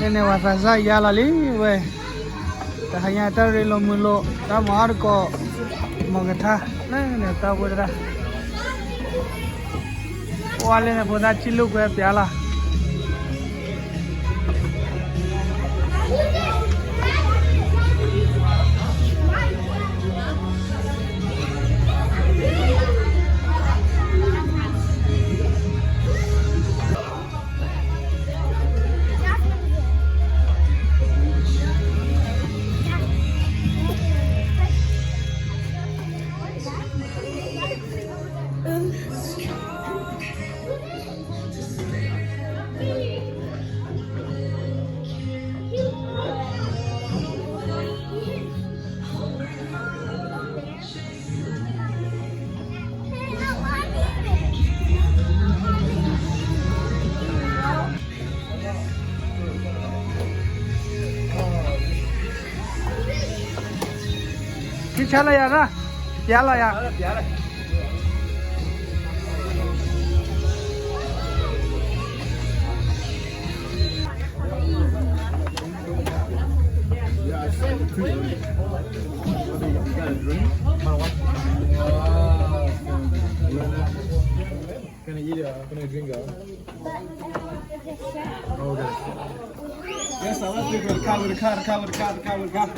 ဖဲန့ၣ် ပှၤသးစၢ်ယါလီၤလံဝဲ, တဟါညါတၢ်ရ့လိာ်မုာ်လိာ် တၢ်မၤအီၣ်တကိး, မီၤကထါ, လၢန့ၣ်တၢ်ဖိတရၣ်, ပှၤလၢန့ၣ်ဖိသၣ်ထံၣ်လိာ်ကွဲပျါလီၤ. ထံဆါလီၤယၤ, ပျါလီၤယၤ. Can I eat it? I'm gonna drink it. Okay. Yes, I want to drink with the car, with the car, the car, with the car, the car, with the car.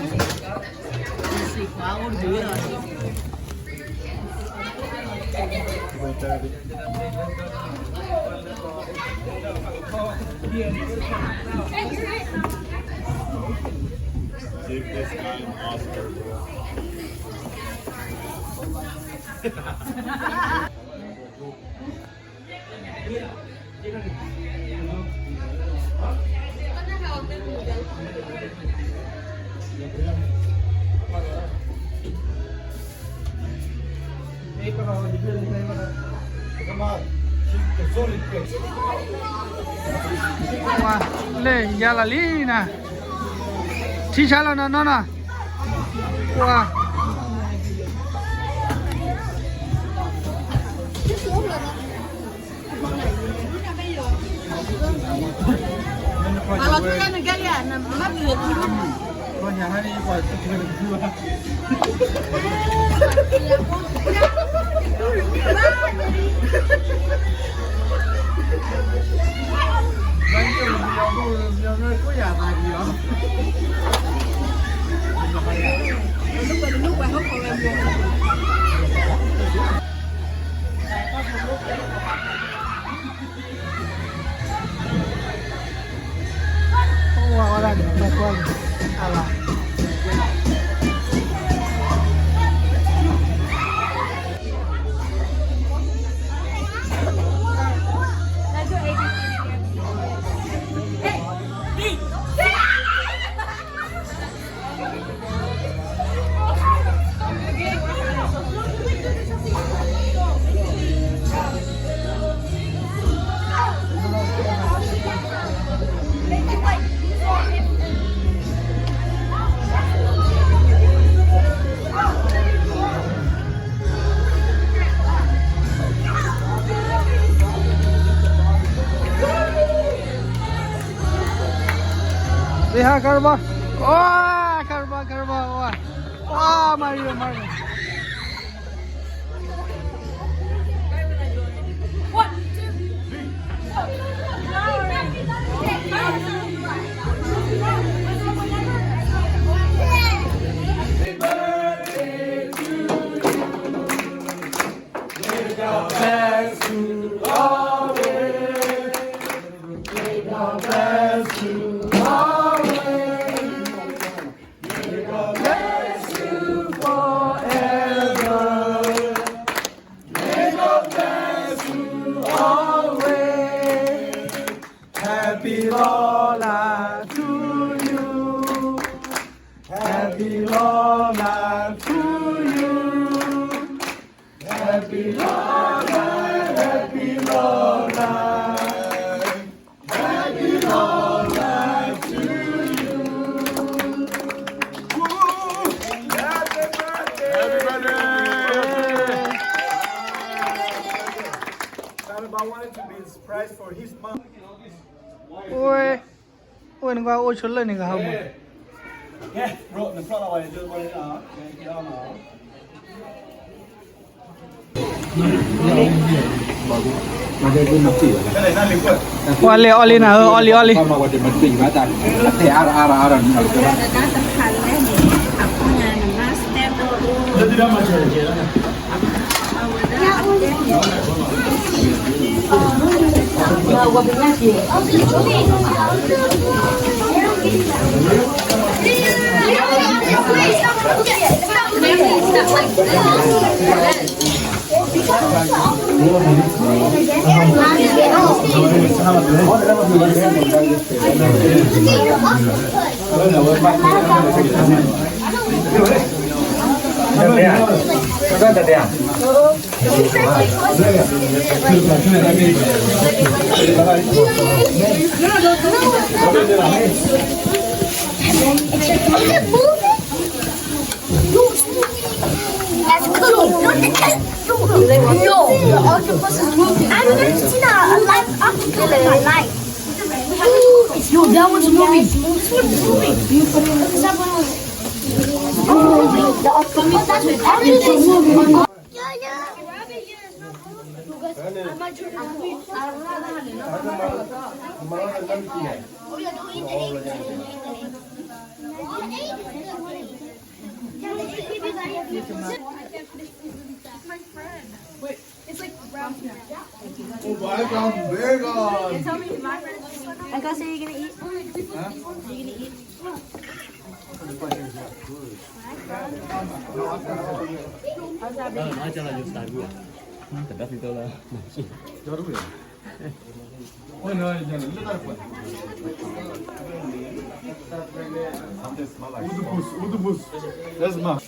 Give this guy an Oscar. Come on. Keep the solid pace. လၢယါလီၤလံနၤ, ထံဆါလီၤနီၢ်နီၢ်နီၢ်, ကွၢ်. Karba. Wow, Karba, Karba, wow. Wow, Mario, Mario. May God bless you always. May God bless you always. May God bless you forever. May God bless you always. Happy long life to you. Happy long life to you. Happy long life, happy long life, happy long life to you. Woo! Happy birthday! Happy birthday! Talaba wanted to be surprised for his mom. Ôi. Ôi, nကွၢ်အိၣ်ဆိလၢန့ၣ်ကဟးမး. Ôli, ôli nè, ôli, ôli. That's cool. No, the octopus is moving. I've never seen a, a live octopus in my life. Yo, that one's moving. It's moving. Oh, the octopus, that's what, that is moving. It's like brown. Oh, I found big one. Uncle, so you gonna eat? Huh? You gonna eat? Octopus, octopus. That's my.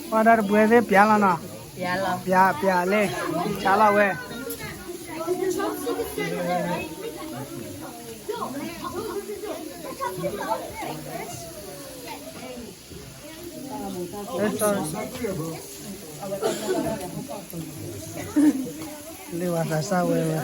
What are the weather? ပျၢ်လီၤနီၤ, ပျၢ်လီၤ, ပျၢ်, ပျၢ်လံ, ဆါလီၤဝဲ. Lewasa sa wee wee.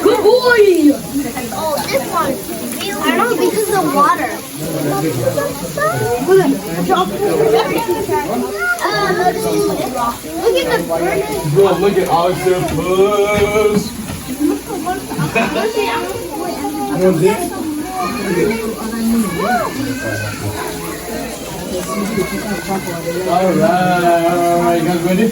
Good boy. Oh, this one. I don't know because of the water. Look at the bird. Bro, look at octopus. All right, all right, all right. You guys ready?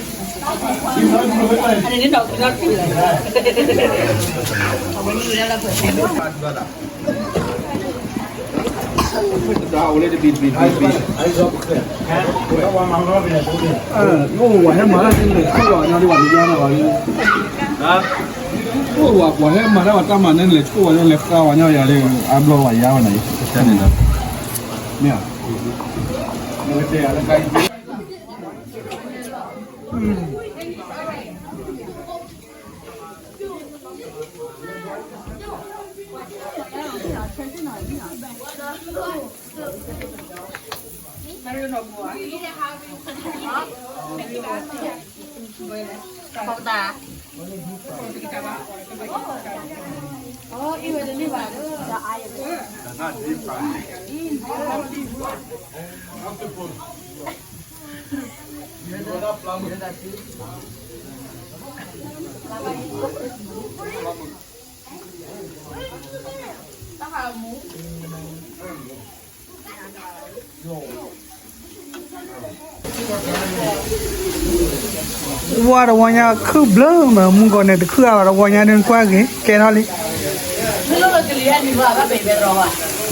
Wါတဝီညါခုၣ်ဘျၢမး မူကီၢ်န့ၣ်တခုၣ်အါဘၣ် တဝီညါဒုးကွၢ်ဂ့ၤ ကဲထီၣ်လံ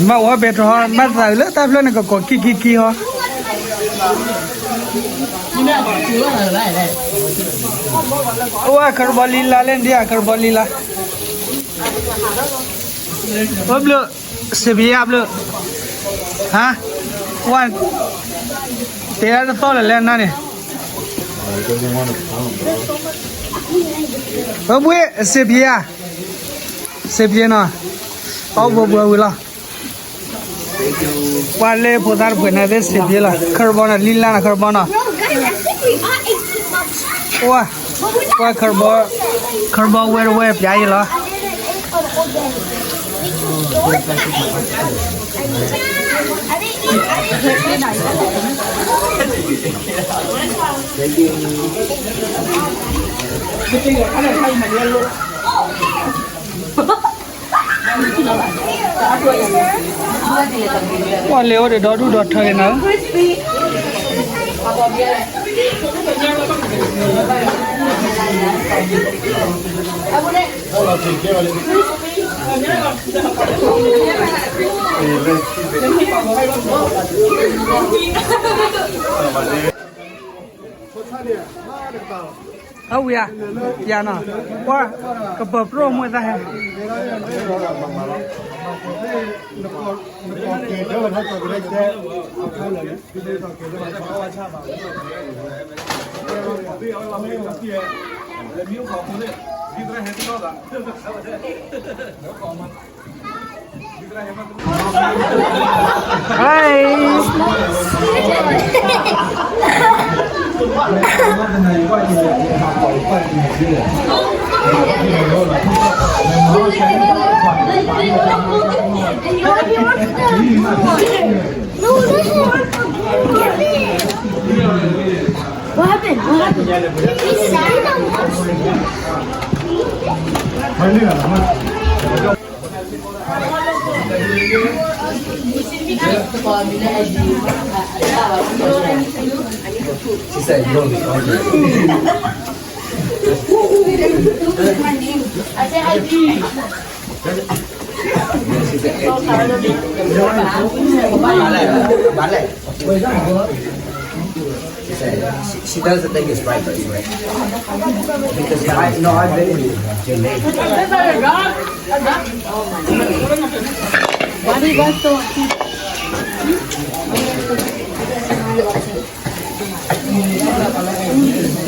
ဘၣ်ဝဲပဲတြီ ဘၣ်သးအုးလၢတၢ်ဖျၢၣ်န့ၣ် ကကိးကံကံကံဟီ အိၣ်ဝဲခရဘီလံလါလဲၣ် ဒ်ခရဘီလံလါ အိၣ်ဘျၢ စ့ဖံယါဘျၢ ဟါ ဝဲ တဲဒၣ်တသီၣ်လၢလဲၣ်နၤန့ၣ် ပဘှ့ၣ် စ့ဖံယါ စ့ဖံနီၤ အီၣ်ဘှဲဘှဲဝံၤလီၤ ပှၤလၢဖိသၣ်တဖှဲးန့ၣ်သ့ၣ်စ့ဖံလီၤ ခရဘီနီၤ လံလါနီၤ ခရဘီနီၤ ဝဲ ပှၤခရဘီ ခရဘီဝဲတဝဲပျါအံၤလီၤ ပှၤလဲၤအိၣ်ဒီးဒီဒူၣ်ဒီထၢက့ၤနၤဧၢ အဝံၤဧါ ယၤနီၤ ပှၤ ကပၢၤပြိၣ်မွဲၢ်သၣ်ဟဲ What happened? What happened? He sat down. Ballet. She, she doesn't think it's right, but it's right. Because I, no, I've been in Jamaica.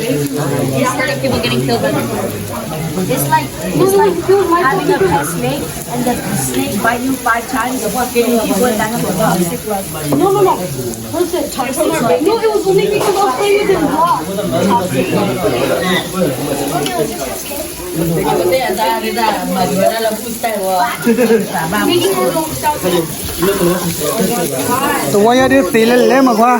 These people getting killed by the, it's like, it's like having a pet snake and the snake bite you five times. No, no, no. No, it was only because I was playing with his dog. Making her go တဝီယဲဒ်သ့လဲၤလဲၤမကွၢ်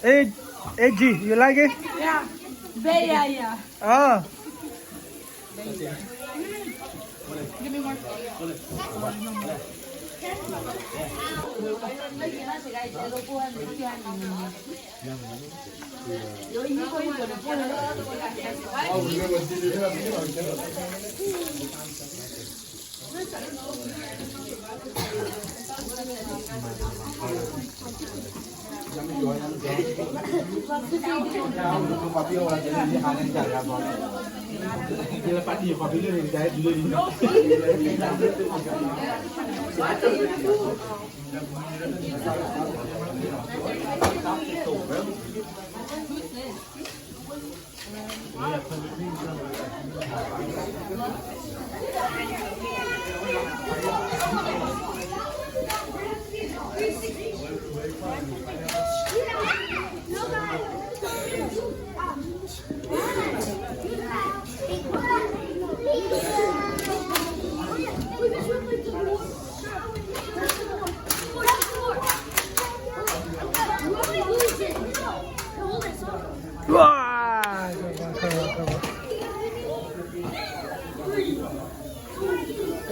Hey, hey G, you like it? Yeah. Very, yeah, yeah. Oh.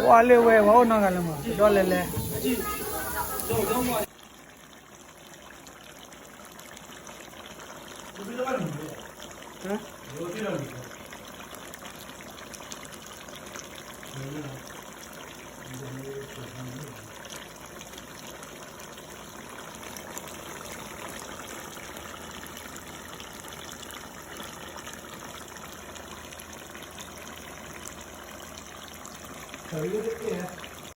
Wa le we wa o na ga le ma do le le.